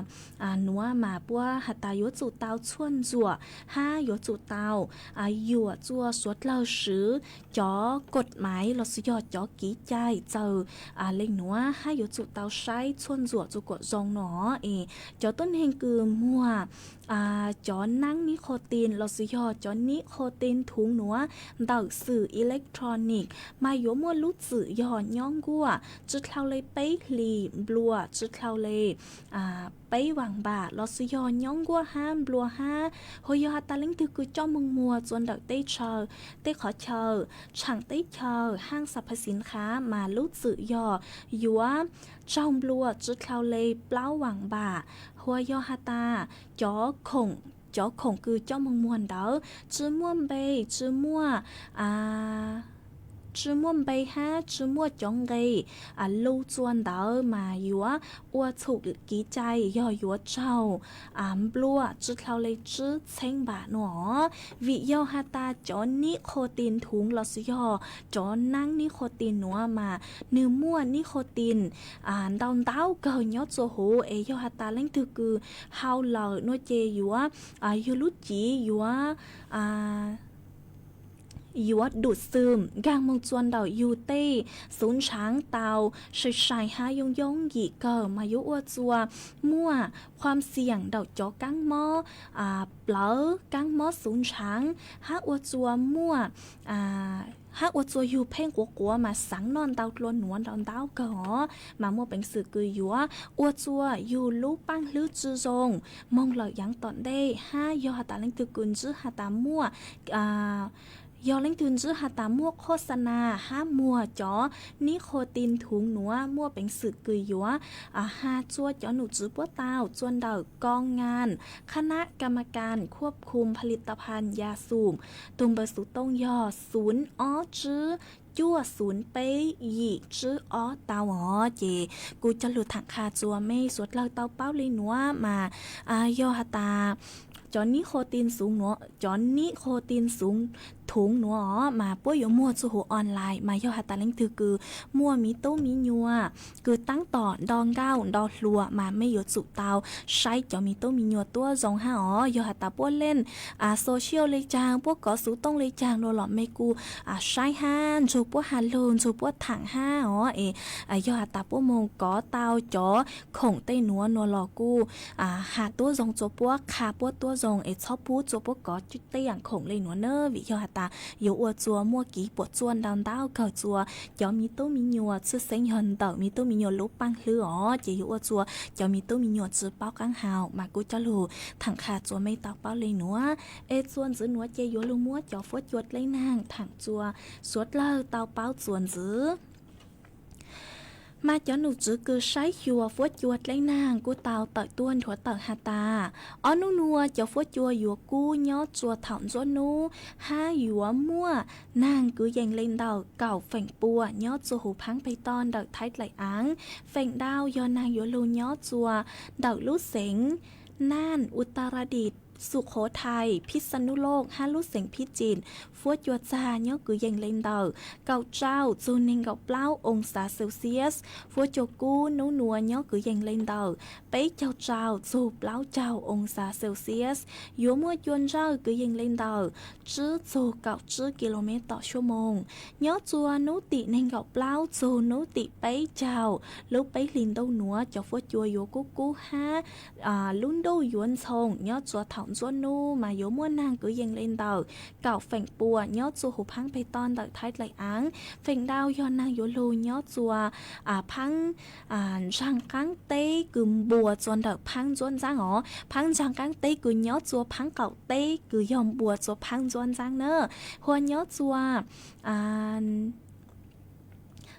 nuav mas puab has tas yuav tsum tau tshuaj ntsuam hab yuav tsum tau yuam txua suav dlawg swv cov กฎหมาย los sis yog cov kev cai txawm le nuav hab yuav tsum tau saib tshuaj ntsuam txua kuam zoo no es cov tuab neeg kws muag cov nab nicotine los sis yog cov nicotine thuv nuav ntawm xwm electronic mas yuav muaj lub txwm yog nyob nkuaj tsi dlhau le peb hlis nplua tsi dlhau le peb vas npam los sis yog nyob nkuaj hab nplua hab. Hu yog has tas leej twg kws coj moog muag txua ntawm teb chaw, tej qhov chaw tshaam teb chaws ห้างสรรพสินค้า mas lub txwm yog yuav tsaug nplua tsi dlhau le plaub vas npam. Hu yog has tas cov khoom, cov khoom kws coj moog muag ntawd tsi muaj npe, tsi muaj tsi muaj npe hab tsi muaj cov nqe lug txua ntawd mas yuav ua txhum kev cai yog yuav tsaug nplua tsi dlhau le tsib txheeb npam no. Vim yog has tas cov nicotine thuv los sis yog cov nab nicotine nuav mas nwg muaj nicotine ntau ntau kawg nyob txua huv es yog has tas leej twg kws hau lawm no ces yuav, yug lub civ yuav yuav dum xwm nkaag moog txua ntawm yug tej xuv ntshaav tau sai sai hab yoo yoo yim kawg mas yuav ua txua muaj khuam xiam ntawm cov kaab mob plawv, kaab mob xuv ntshaav hab ua txua muaj hab ua txua yug pheej quav quav mas xaav noj ntau dlua nuav ntau ntau kawg os mas muaj peev xwm kws yuav ua txua yug lub paaj hlwb tsi zoo moog lawm yaav tom ntej hab yog has tas leej twg kws ntsib has tas muaj yog leej twg ntsib has tas muaj โฆษณา hab muag cov nicotine thuv nuav muaj peev xwm kws yuav has txua cov nom tswv puab tau txua ntawm กองงาน คณะกรรมการควบคุมผลิตภัณฑ์ยาสูบ tug npawb xuv tooj yog xuv ob tsib cuaj xuv peb yim tsib ob tau os. Ces kuv coj lug thaam qha txua mej suav dlawg tau paub le nuav mas yog has tas cov nicotine thuv nuav os mas puab yuav muag txua huv online mas yog has tas leej twg kws muaj miv tub miv nyuas kws taab tom nto nkauj nto hluas mas mej yuav tsum tau saib cov miv tub miv nyuas tuab zoo hab os. Yog has tas puab leej social le caag, puab kov xuv tooj le caag nuav los mej kuj saib hab ntsug puab has lug ntsug puab thaam hab os es yog has tas puab moog kov tau cov khoom tej nuav nuav los kuj has tuab zoo txua puab, qha puab tuab zoo es txhob pub txua puab kov tej yaam khoom le nuav na. Vim yog has tas yuav ua txua muaj kev puam tsuaj ntau ntau kawg txua cov miv tub miv nyuas, tshwj xeeb yog ntawm miv tub miv nyuas lub paaj hlwb os ces yuav ua txua cov miv tub miv nyuas tsi paub qaab hau mas kuv coj lug thaam qha txua mej tau paub le nuav. Es txua ntxiv nuav ces yuav lug muab cov fuab cua dleb naag thaam txua suav dlawg tau paub txua ntxiv. Mas cov nom tswv kws saib xyuas fuab cua dleb naag kuj tau tawm tuaj nthuav tawm has tas, ob nub nuav cov fuab cua yuav kub nyob txua thaum ntsuab nub hab yuav muaj naag kwv yees le ntawm kaum feem pua nyob txua huv phaab peg toj ntawm Thaib Dlaim Aav. Feem ntau yog naag yuav lug nyob txua ntawm lub xeev Naj, Utaradiv, Sukhothaij, Phijsanulooj hab lub xeev Phijtsij. Fuab cua txag nyob kwv yees le ntawm kaum rau txug neeg nkaum plaub oo xav Celsius. Fuab cua kub nub nuav nyob kwv yees le ntawm peb caug rau txug plaub caug oo xav Celsius. Yuav muaj cua ntsawj kwv yees le ntawm tsib txug kaum tsib ki lo mev tom xuab moos. Nyob txua nub tim neeg nkaum plaub txug nub tim peb caug lub peb hlis ntuj nuav cov fuab cua yuav kub kub hab lub ntuj yuav ntxhoo. Nyob txua thaum ntsuab nub mas yuav muaj naag kwv yees le ntawm kaum feem pua nyob txua huv phaab peg toj ntawm Thaib Dlaim Aav. Feem ntau yog naag yuav lug nyob txua phaab ntsaag qaab teb kws npuas txua ntawm phaab ntsuab ntxaab os. Phaab ntsaag qaab teb kws nyob txua phaab qaum teb kws yog npuas txua phaab ntsuab ntxaab na. Hua nyob txua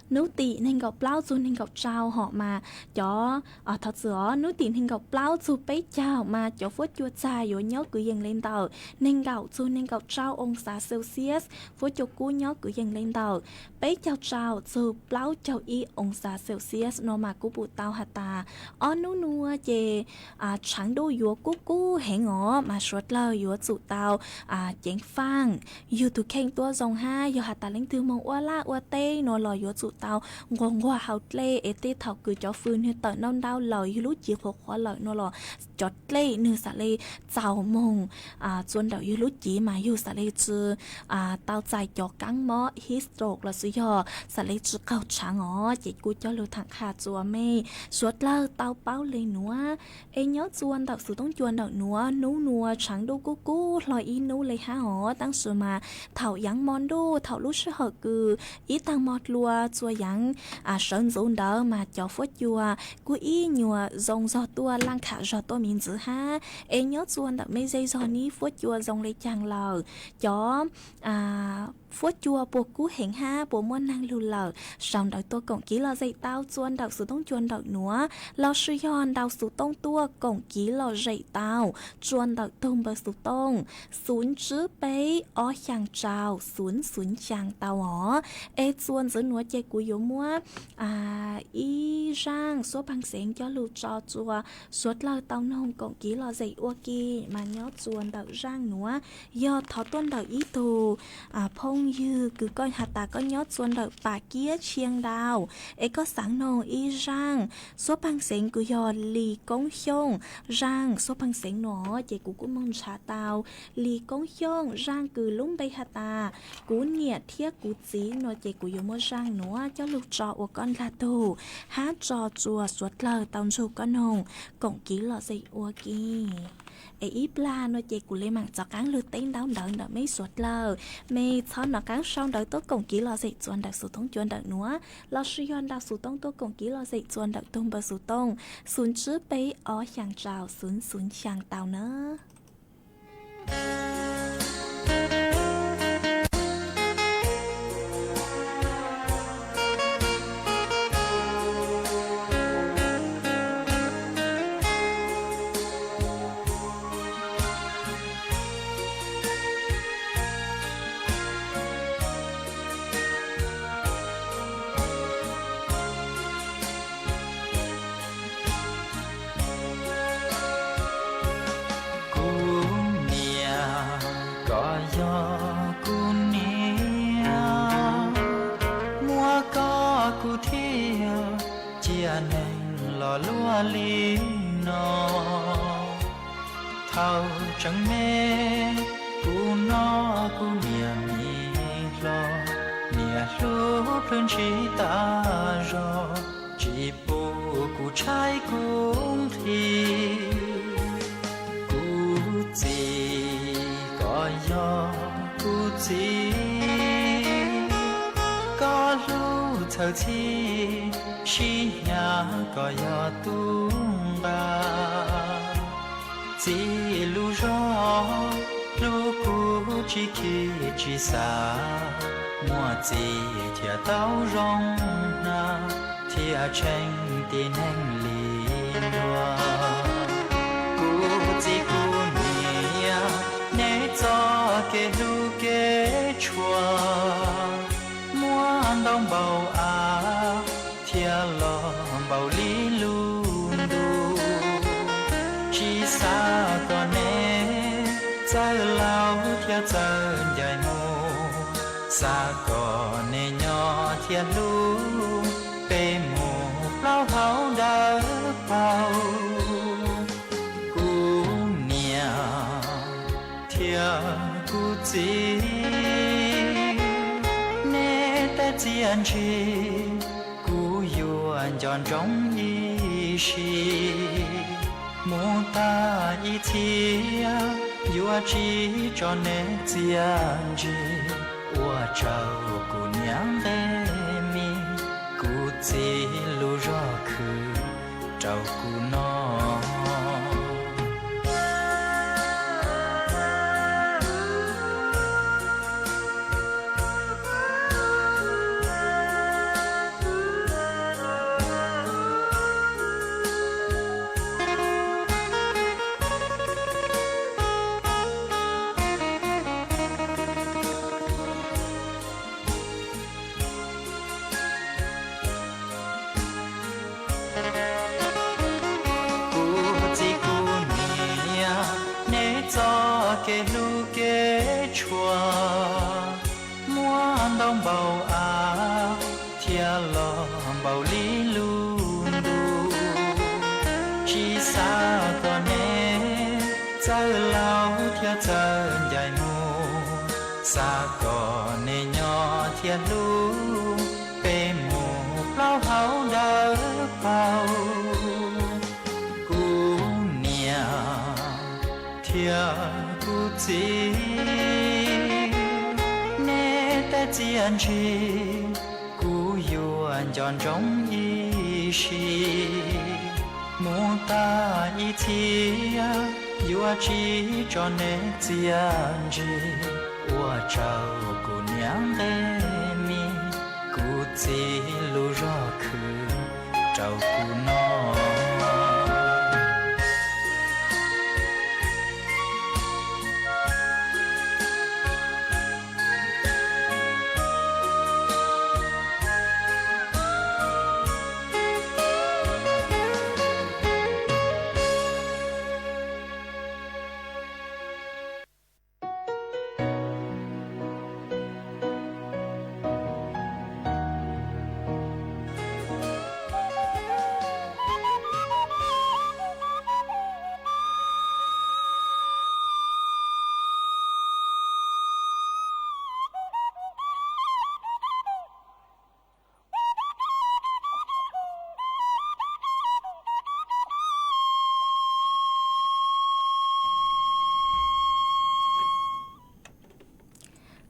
Hnub tim nees nkaum plaub txug nees nkaum rau hom mas cov, thov txim os, hnub tim nees nkaum plaub txug peb caug mas cov fuab cua txag yuav nyob kwv yees li ntawm nees nkaum txug nees nkaum rau oo xav Celsius, fuab cua kub nyob kwv yees li ntawm peb caug rau txug plaub caug ib oo xav Celsius no mas kuv pum tau has tas ob hnub nua ces tshav ntuj yuav kub kub heev os mas suav dlawg yuav tsum tau ceev faaj yug tug kheej tuab zoo hab yog has tas leej twg moog ua laj ua teb nua los yuav tsum tau nquag nquag hau dlej es tej thaum kws cov fws nwg tawm ntau ntau lawm yug lub cev qhuav qhuav lawm nua los cov dlej nwg xam le txaus moog txua ntawm yug lub cev mas yug xam le tsi tau txais cov kaab mob heat stroke los sis yog xam le tsi qaug tshaav os ces kuj coj lug tham qha txuas mej suav dlawg tau paub le nuav. Es nyob txua ntawm xus toob cua ntawm nuav hnub nua tshav ntuj kuj kub hlo ib hnub le hab os, tab sis mas thaum yaav mo ntuj thaum lub sij hawm kws ib taag mo dlua txua yaav sawv ntxuv ntawd mas cov fuab cua kuj ib nyuas zoo zog tuaj laaj kham zog tuaj miv ntxwv hab. Es nyob txua ntawm mej zej zog nib fuab cua zoo le caag lawm, cov fuab cua puas kub heev hab puas muaj naag lug lawm, sau ntawv tuaj koom kiv lom zem tau txua ntawm xus toob cua ntawm nuav los sis yog ntau xus toob tuaj koom kiv lom zem tau txua ntawm tug npawb xus toob xu tsib peb ob xyaa rau xu xu xyaa tau os. Es txua ntxiv nuav ces kuv yuav muab ib zaaj xuab paag xeev coj lug tso txua suav dlawg tau noog koom kiv lom zem ua ke mas nyob txua ntawm zaaj nuav yog thov tuaj ntawm ib tug phooj ywg kws koj has tas koj nyob txua ntawm Pam Kiab Tshiab Ntau, es koj xaav noog ib zaaj xuab paag xeev kws yog Lis Koob Xyooj zaaj xuab paag xeev nuav ces kuv kuj moog ntshav tau Lis Koob Xyooj zaaj kws lub npe has tas Kuv Niam Thiab Kuv Txiv no ces kuv yuav muab zaaj nuav coj lug tso ua koj ndlag tug hab tso txua suav dlawg tau ntsug koj noog koom kiv lom zem ua ke. Es ib plag no ces kuv le maam rov qaab lug teb ntaub ntawv ntawm mej suav dlawg, mej txhob nov qaab sau ntawv tuaj koom kiv lom zem txua ntawm xus toob cua ntawm nuav los sis yog ntau xus toob tuaj koom kiv lom zem txua ntawm tug npawb xus toob xu tsib peb ob xyaa rau xu xu xyaa tau na. Kuv niam, koj yog kuv niam, muab koj kuv thiaj cia neeg los luaj li no. Thaum tseem me, kuv noj kuv niam mis hlo, niam hlub plhws ntshis tas zog, tsis pub kuv tshaib kuv nqhis. Kuv txiv, koj yog kuv txiv, koj hlub txhawj txhij, sib hnyav koj yog tub nqa. Txiv lub zog hlub kuv tsis khib tsis xav, muaj txiv thiaj tau zoo hnav, thiaj tsheej tib neeg li luag. Kuv txiv kuv niam, neb txoj kev hlub kev tshua muaj ntau npaum av thiab los npaum li lub ntuj. Tsis xav kom neb txawj laus thiab txawj ncaim mus, xav kom neb nyob thiab hlub peb mus plaub hau dawb paug. Kuv niam thiab kuv txiv, neb tej txiaj ntsig kuv yuav nco ntsoov ib sim. Mus tag ib txhia yuav tsis tso neb txiaj ntsig. Ua tsaug kuv niam nqe mis, kuv txiv lub zog khwv rau kuv noj. Kev hlub kev tshua muaj ntau npaum av thiab los npaum li lub ntuj. Tsis xav kom neb txawj laus thiab txawj ncaim mus, xav kom neb nyob thiab hlub peb mus plaub hau dawb paug. Kuv niam thiab kuv txiv, neb tej txiaj ntsig kuv yuav nco ntsoov ib sim. Mus tag ib txhia yuav tsis tso neb txiaj ntsig, ua rau kuv niam nqe mis, kuv txiv lub zog khwv rau kuv no.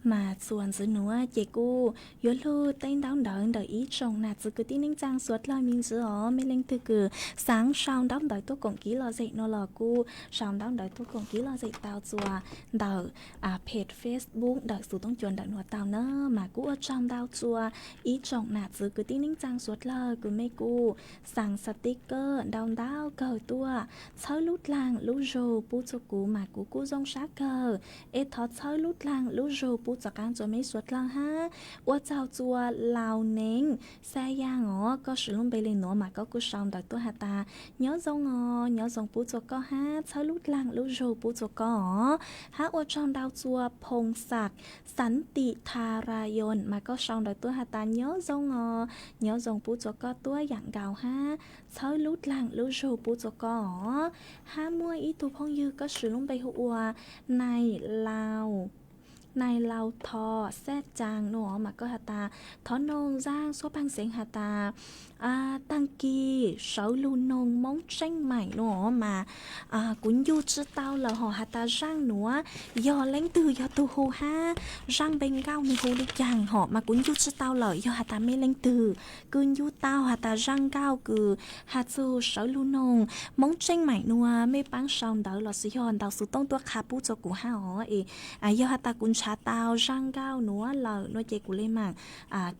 Mas txuas ntxiv nuav ces kuj yuav lug teb ntaub ntawv ntawm ib tsoom nam txiv kwv tij neej tsaa suav dlawg me ntsis os. Mej leej twg kws xaav sau ntaub ntawv tuaj koom kev lom zem no los kuj sau ntaub ntawv tuaj koom kev lom zem tau txuas ntawm page Facebook ntawm Xuv Tooj Cua ntawm nuav tau na. Mas kuj ua tsaug ntau txuas ib tsoom nam txiv kwv tij neej tsaa suav dlawg kws mej kuj xaa sticker ntau ntau kawg tuaj txhawb lub dlaag lub zug pub txug kuv mas kuv kuj zoo sab kawg. Es thov txhawb lub dlaag lub zug pub txhua qaab txhua mej suav dlawg hab ua tsaug txuas Laus Neev Xaa Yaag os, koj siv lub npe le nuav mas koj kuj sau ntawv tuaj has tas nyob zoo os, nyob zoo pub txhua koj hab txhawb lub dlaag lub zug pub txhua koj os. Hab ua tsaug ntau txuas Phoo Xas Xanti Tha Ra Yoon mas koj sau ntawv tuaj has tas nyob zoo os, nyob zoo pub txhua koj tuab yaam nkaus hab txhawb lub dlaag lub zug pub txhua koj os. Hab muaj ib tug phooj ywg koj siv lub npe hu ua Nais Laus, Nais Laus Thos Xaj Caas no mas koj has tas thov noog zaaj suab paag xeev has tas taag kis sawv lug noog Moob Tseej Maim no mas kuv ncu tsi tau lawm hom has tas zaaj nuav yog leej twg yog tug hu hab zaaj npe nkauj nwg hu le caag hom mas kuv ncu tsi tau lawm. Yog has tas mej leej twg kws ncu tau has tas zaaj nkauj kws has txug sawv lug noog Moob Tseej Maim nuav mej paab sau ntawv los sis yog ntaus xuv tooj tuaj qha pub txhua kuv hab os. Es yog has tas kuv nrhav tau zaaj nkauj nuav lawm no ces kuv le maam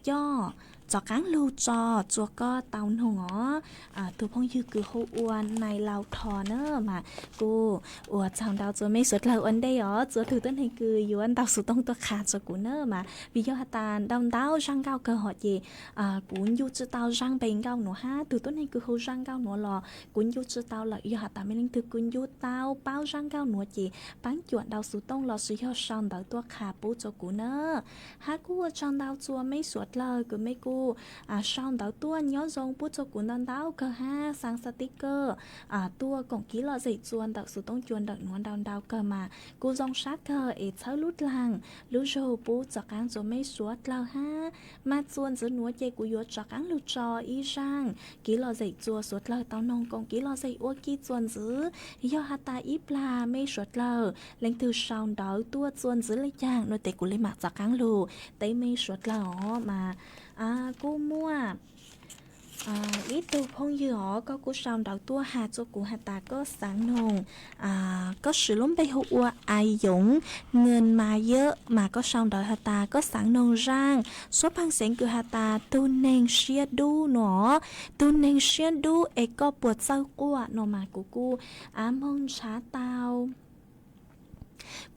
coj rov qaab lug tso txhua koj tau noog os. Tug phooj ywg kws hu ua Nais Laus Thos na mas kuj ua tsaug ntau txuas mej suav dlawg ua ntej os. Txuas tug tuab neeg kws yuav ntaus xuv tooj tuaj qha txhua kuv na mas vim yog has tas ntau ntau zaaj nkauj kawg hom ces kuv ncu tsi tau zaaj npe nkauj nuav hab tug tuab neeg kws hu zaaj nkauj nuav los kuv ncu tsi tau lawm. Yog has tas mej leej twg kws ncu tau paub zaaj nkauj nuav ces paab cuam ntaus xuv tooj los sis yog sau ntawv tuaj qha pub txhua kuv na. Hab kuj ua tsaug ntau txuas mej suav dlawg kws mej kuj sau ntawv tuaj nyob zoo pub txhua kuv ntau ntau kawg hab xaa xaa tib kawg tuaj koom kev lom zem txuas ntawm xuv tooj cua ntawm nuav ntau ntau kawg mas kuv zoo sab kawg es txhawb lub dlaag lub zug pub txhua qaab txhua mej suav dlawg hab mas txuas ntxiv nuav ces kuv yuav rov qaab lug tso ib zaaj kev lom zem txuas suav dlawg tau noog koom kev lom zem ua ke txuas ntxiv. Yog has tas ib plag mej suav dlawg leej twg sau ntawv tuaj txuas ntxiv le caag no tes kuv le maam rov qaab lug teb mej suav dlawg os mas kuj muaj ib tug phooj ywg os koj kuj sau ntawv tuaj has txhua kuv has tas koj xaav noog, koj siv lub npe hu ua Ai Yoov Nkees Mas Yawb mas koj sau ntawv has tas koj xaav noog zaaj suab phaaj xeev kws has tas tug neeg siab dub no, tug neeg siab dub es koj puas txawj quaj no mas kuv kuj moog nrhav tau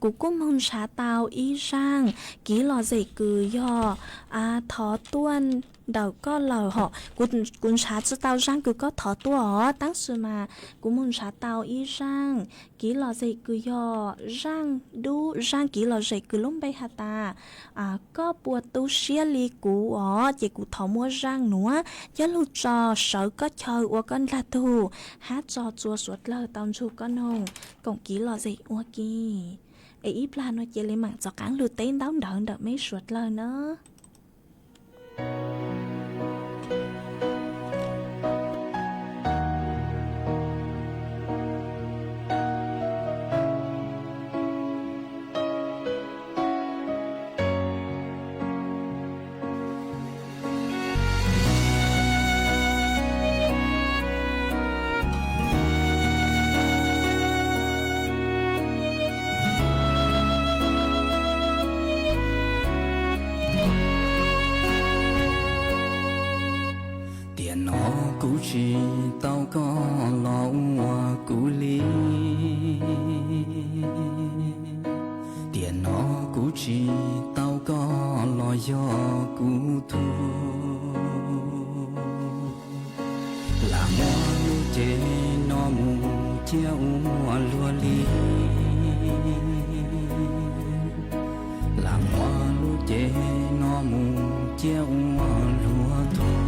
kuv kuj moog nrhav tau ib zaaj kev lom zem kws yog thov tuaj ntawm koj lawm hos. Kuv ntshav tsis tau zaaj kws koj thov tuaj os, tab sis mas kuv moog ntshav tau ib zaaj kiv lom zem kws yog zaaj dub, zaaj kiv lom zem kws lub npe has tas Koj puas tu siab li kuv os. Ces kuv thov muab zaaj nuav coj lug tso sawv koj chaw ua koj nraag tug, hab tso tsua suav dlawg tau ntsug koj noog koom kiv lom zem ua ke. Es ib plag nuav cia li maam txuv qaab lug teb ntaub ntawv ntawm meb suav dlawg na. Tiam no kuv tsis tau koj los ua kuv li. Tiam no kuv tsis tau koj los yog kuv tug. Lam muab lub cev no mus ciaj ua luag li. Lam muab lub cev no mus ciaj ua luag tug.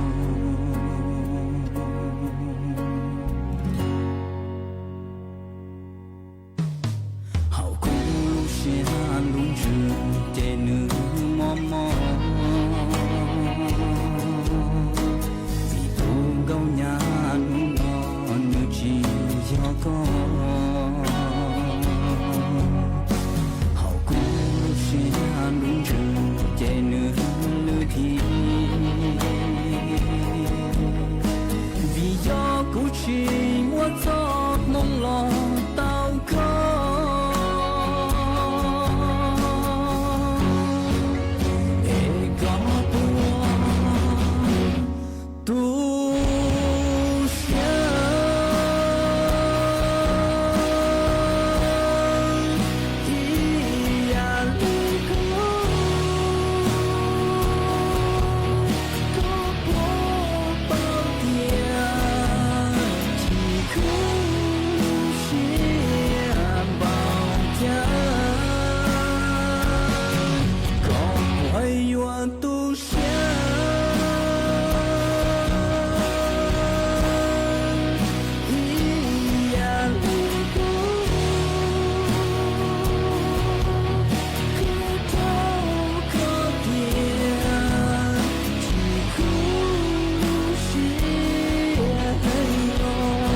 Hauv kuv lub siab lub ntsws ces nws mob mob, vim tus nkauj nyab hnub no nws tsis yog koj. Hauv kuv lub siab lub ntsws ces nws lwj thi, vim yog kuv tsis muab txoj hmoo los tau koj. Es koj puas tu siab ib yam li kuv? Koj puas paub tias tsis khuv siab npaum cas? Koj puas yuav tu siab ib yam li kuv? Kuv paub koj tias tsis khuv siab heev los.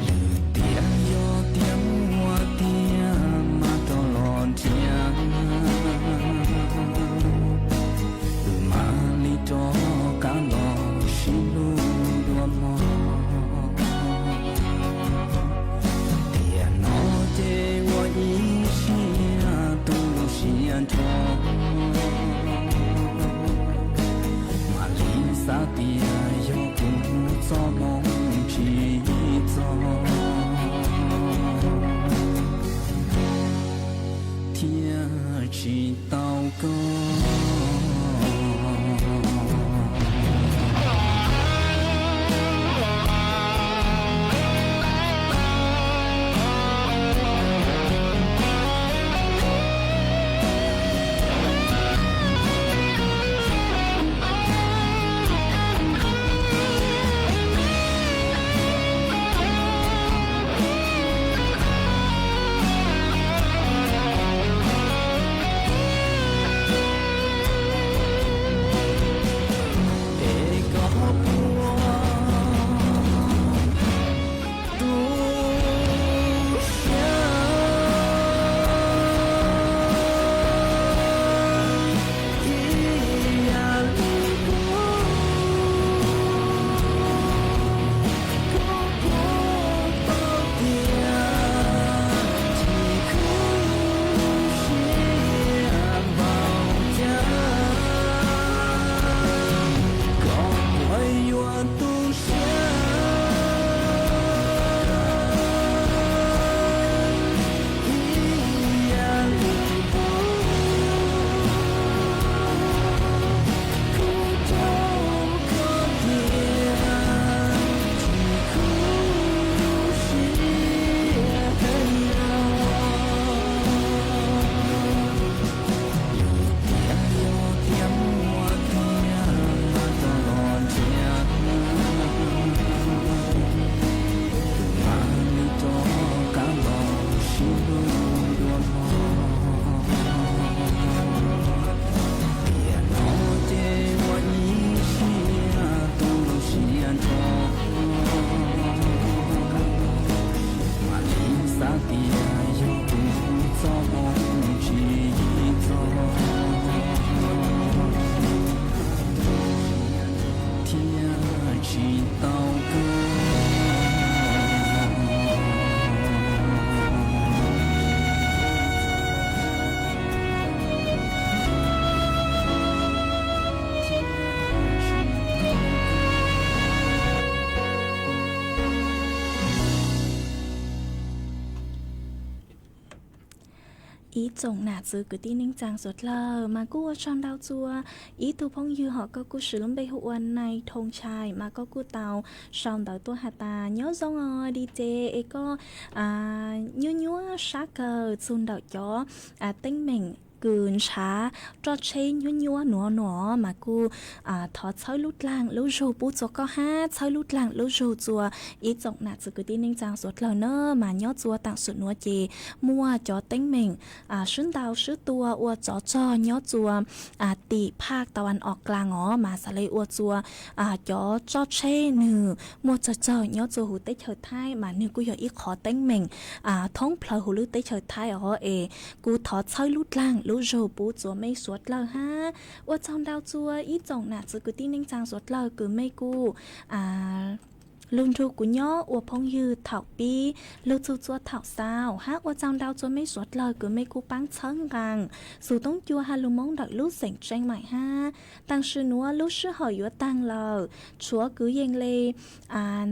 Lwm tiam yog tias muaj tiag mas rov los nrhiav, wb mam li rov qab los sib hlub dua mog. Tiam no ces ua ib siab tu siab nrho, mam li xav tias yog kuv txoj hmoo tsis txog thiaj tsis tau koj. cia tsis tau kawg. Ib tsoom nam txwv kwv tij neej tsaa suav dlawg, mas kuj ua tsaug ntau txua ib tug phooj ywg hom koj kuj siv lub npe hu ua Nai Thoo Chai, mas koj kuj tau sau ntawv tuaj has tas nyob zoo os D J, es koj nyuaj nyuaj sab kawg txug ntawm cov teeb meem kws ntshav roj tsheb nyuaj nyuaj nuav nuav mas kuj thov txhawb lub dlaag lub zug pub txua koj hab txhawb lub dlaag lub zug txua ib tsoom nam txwv kwv tij neej tsaa suav dlawg na. Mas nyob txua taam sim nuav ces muaj cov teeb meem swb ntau swb tua ua tsov rog nyob txua tim phaj tau as os klaas os, mas xaav le ua txua cov roj tsheb nwg muaj tsawg tsawg nyob txua huv teb chaws Thaib, mas nwg kuj yog ib qhov teeb meem thoob plawg huv lub teb chaws Thaib os. Es kuv thov txhawb lub dlaag lub zug pub txua mej suav dlawg hab ua tsaug ntau txua ib tsoom nam txwv kwv tij neej tsaa suav dlawg kws mej kuj lug nrug kuv nyob ua phooj ywg thaum pib lug txug txua thaum xaus, hab ua tsaug ntau txua mej suav dlawg kws mej kuj paab txhawb nqaa Xus Toob Cua ha lug Moob ntawm lub xeem Tseej Maim hab. Taam sim nuav lub sij hawm yuav taag lawm, tshuav kwv yees le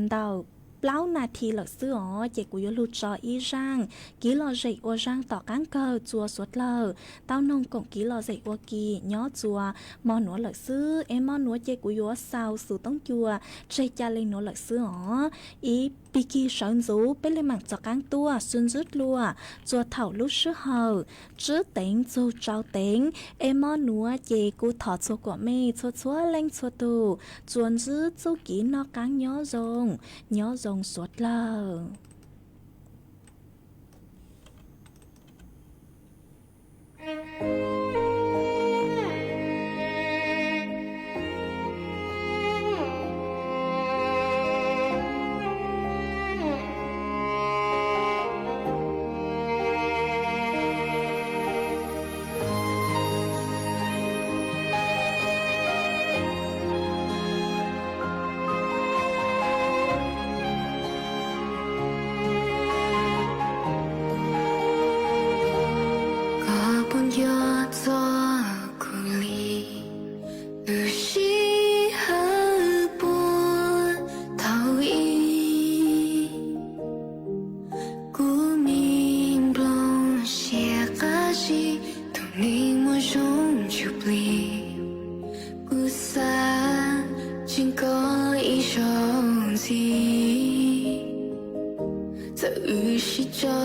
ntawm plaub nas this lawm xwb os, ces kuv yuav lug tso ib zaaj kev lom zem ua zaaj tom qaab kawg txua suav dlawg tau noog koom kev lom zem ua ke nyob txua mo nuav lawm xwb. Es mo nuav ces kuv yuav xaus Xus Toob Cua tseg ca le nuav lawm xwb os. Ib pig kig sawv ntxuv peb le maam rov qaab tuaj sib ntsib dlua txua thaum lub sij hawm tsib teev txug tsau teev. Es mo nuav ces kuv thov txua kuas mej txhua txhua leej txhua tug txua ntsib txuj kev noj qaab nyob zoo, nyob zoo suav dlawg. Koj puas nco txog kuv li? Lub sij hawm puag thaum ub, kuv me nplooj siab qab zib, tus neeg muaj zoo ntsuj plig. Kuv xav tseem koj ib zaug ntxiv, txawm wb sib tso